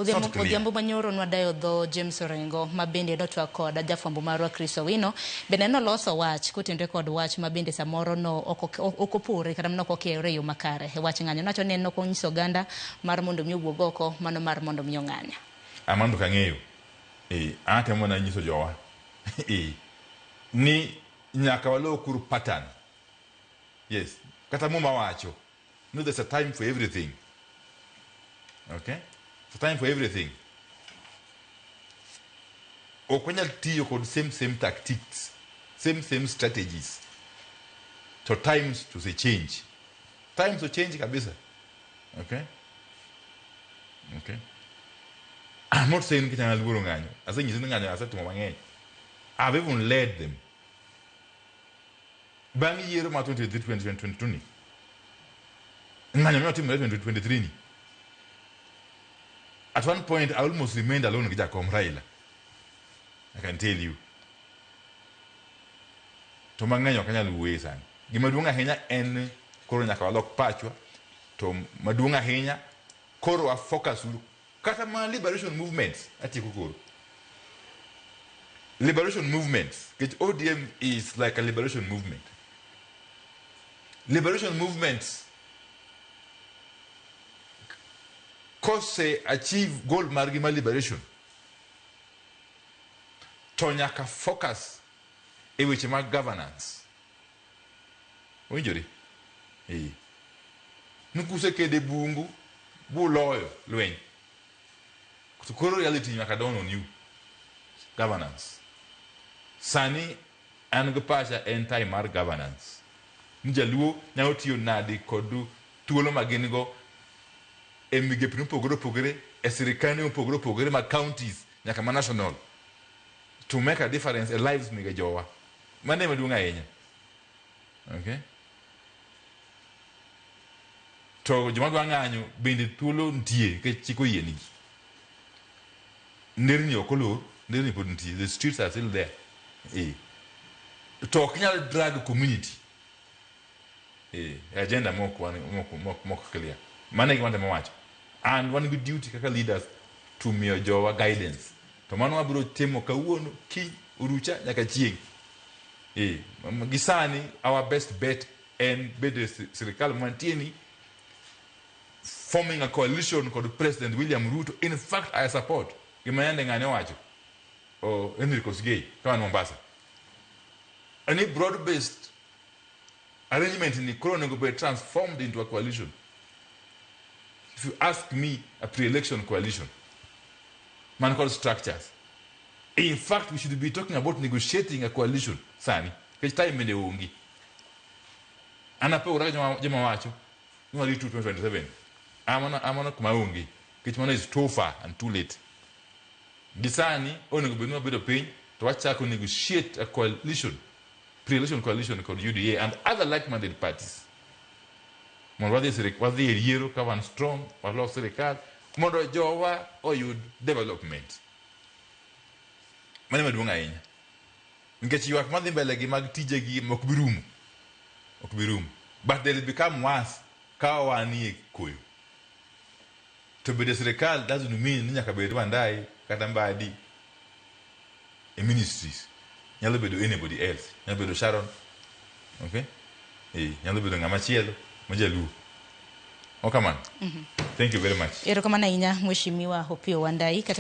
Odhiambo, odhiambo manyoro nwadayo dho James Orengo ma bende notwak kod jafwambo marwa Chris Owino bende noloso wach kotenore kod wach ma bende samoro no ok opore kata mana ok okewore e yo makare e wach ng'anyo. Nowacho ni en ok onyiso oganda mar mondo mi owuog oko mano mar mondo mi ong'any. Ah, mano to ok ang'eyo. Eh, an atemo mana nyiso jowa. Eh, ni nyaka walokuru pattern. Yes. Kata Muma wacho No, there's a time for everything. Okay? There's a time for everything. Ok wanyal tiyo kod same same tactics, same same strategies. To times to say change. Times to change kabisa. Okay? Okay. I'm not saying nikech an aluoro ng'anyo. Asenyisi ni ng'anyo asetimo mang'eny. I've even led them. Bang' yiero mar 2023 ni, ng'anyo ne otimore 2023 ni. At one point I almost remained alone gi jakom Raila. I can tell you. To mang'eny ok anyal wuoye sani. Gima duong' ahinya en ni koro nyaka walok pachwa to maduong' ahinya koro wa focus uru Kata mana liberation movements, atieko koro. Liberation movements, nikech ODM is like a liberation movement. Liberation movements kose achieve goal margi mar liberation to nyaka focus e weche mag governance. Owinjore? Ee. Nukusekedo e bungu buloyo lweny. To koro reality nyaka dawn on you. Governance. Sani an gi pacha en time mar governance. Ni jaluo nyalo tiyo nadi kod thuolo ma gin go e migepe mopogore opogore, e sirikande mopogore opogore mag counties nyaka ma national to make a difference e lives mege jowa. Mano ema duong' ahinya. Okay? To joma dwa ng'anyo bende thuolo nitie nikech chik oyienigi. Nderni ok olor, nderni pod nitie. The streets are still there. Eh. To ok nyal drag community. Eh, agenda mok wan mok mok mok clear. Mano e gima atemo wacho. And wan gi duty kaka leaders to miyo jowa guidance. To mano wabiro timo kawuono, kiny, orucha nyaka chieng'. Eh, gi sani our best bet en bedo e sirikal mantie ni forming a coalition kod President William Ruto. In fact, I support gima yande ng'ane owacho oh, Henry Kosgei ka wan Mombasa. Ani broad based arrangement ni koro onego bed transformed into a coalition. If you ask me, a pre-election coalition man kod structures. In fact, we should be talking about negotiating a coalition sani. Nikech time bende onge. An apogora gi joma wacho ni waritu 2027. An mano kuma onge. Nikech mano is too far and too late. Gi sani onego bed ni wabedo piny to wachako negotiate a coalition, pre-election coalition kod UDA and other like-minded parties. Mondo wadhi e yiero ka wan strong, walos sirikal, mondo jowa oyud development. Mano ema duong' ahinya. Nikech ywak madhi mbele gi mag tijegi ok bi rumo. Ok bi rumo. But they'll become worse ka wanie koyo. To bedo e sirikal doesn't mean ni nyaka bed Wandayi kata Mbadi e ministries. Nyalo bedo anybody else. Nyalo bedo Sharon. Okay? Eh, nyalo bedo ng'ama chielo ma jaluo. Okamano. Thank you very much. Erokamano ahinya Mheshimiwa Opiyo Wandayi.